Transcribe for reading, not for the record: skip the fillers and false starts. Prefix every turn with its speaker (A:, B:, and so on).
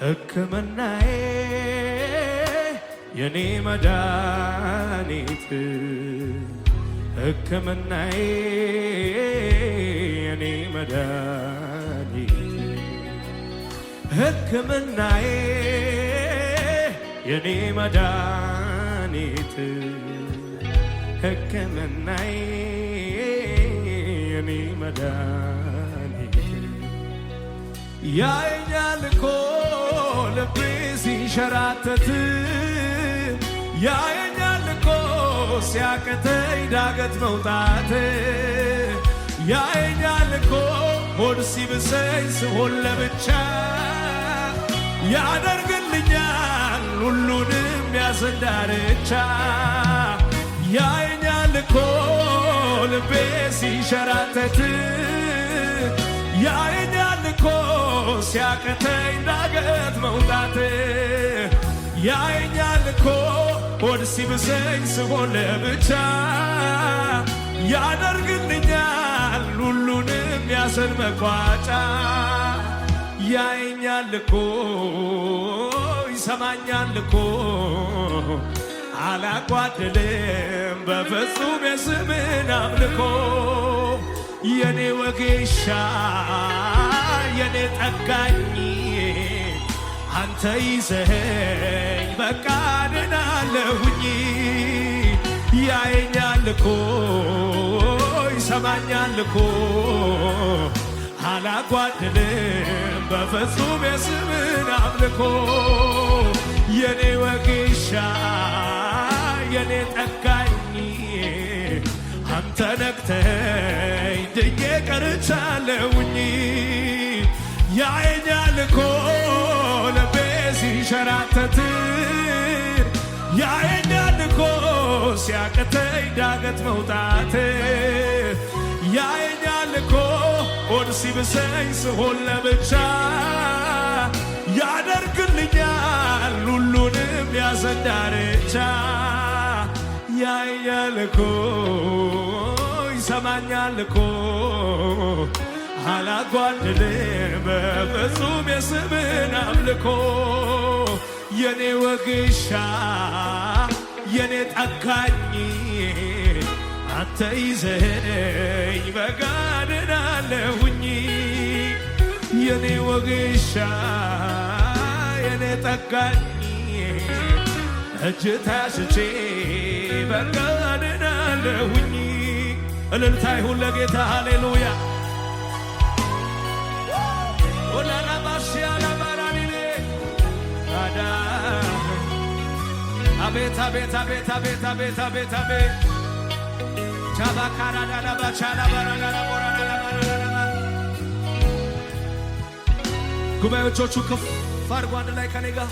A: ሕክምናዬ፣ የኔ መድኃኒት፣ ሕክምናዬ፣ የኔ መድኃኒት፣ ሕክምናዬ፣ የኔ መድኃኒት፣ ሕክምናዬ፣ የኔ መድኃኒት። ያየኛል እኮ ልቤ ሲንሸራተት፣ ያየኛል እኮ ሲያቅተኝ ዳገት መውጣት፣ ያየኛል እኮ ሆድ ሲብሰኝ ስሆን ለብቻ፣ ያደርግልኛል ሁሉንም ያዘን ዳርቻ። ያየኛል እኮ ልቤ ሲንሸራተት፣ ያየኛል እኮ ሲያቅተኝ ዳገት መውጣት፣ ያየኛል እኮ ሆድ ሲብሰኝ ስሆን ለብቻ፣ ያደርግልኛል ሁሉንም ያሰን መቋጫ። ያየኛል እኮ፣ ይሰማኛል እኮ፣ አላጓድልም በፍጹም የስምን አምልኮ። የኔ ወጌሻ፣ የኔ ጠጋኝ፣ አንተ ይዘኸኝ በቃ ድናለሁኝ። ያየኛል እኮ፣ ይሰማኛል እኮ፣ አላጓድልም በፍጹም የስምን አምልኮ። የኔ ወጌሻ፣ የኔ ጠጋኝ፣ አንተ ነክተኸኝ ድኜ ቀርቻለሁኝ። ያየኛል እኮ ልቤ ሲንሸራተት፣ ያየኛል እኮ ሲያቅተኝ ዳገት መውጣት፣ ያየኛል እኮ ሆድ ሲብሰኝ ስሆን ለብቻ፣ ያደርግልኛል ሁሉንም ያዘን ዳርቻ። ያየኛል እኮ፣ ይሰማኛል እኮ፣ አላጓድልም በፍጹም የስምን አምልኮ። የኔ ወጌሻ፣ የኔ ጠጋኝ፣ አንተ ይዘኸኝ በጋድናለሁኝ። የኔ ወጌሻ፣ የኔ ጠጋኝ፣ እጅ ታሽቼ በጋድናለሁኝ። እልልታ ይሁን ለጌታ፣ ሃሌሉያ። ኦላላባሽያላባራኒኔ አዳ። አቤት አቤት አቤት አቤት አቤት አቤት አቤት። ቻባካራዳላባ ቻላባራዳላቦራዳላባራዳላባ። ጉባኤዎቹ ከፍ አድርጎ አንድ ላይ ከኔ ጋር።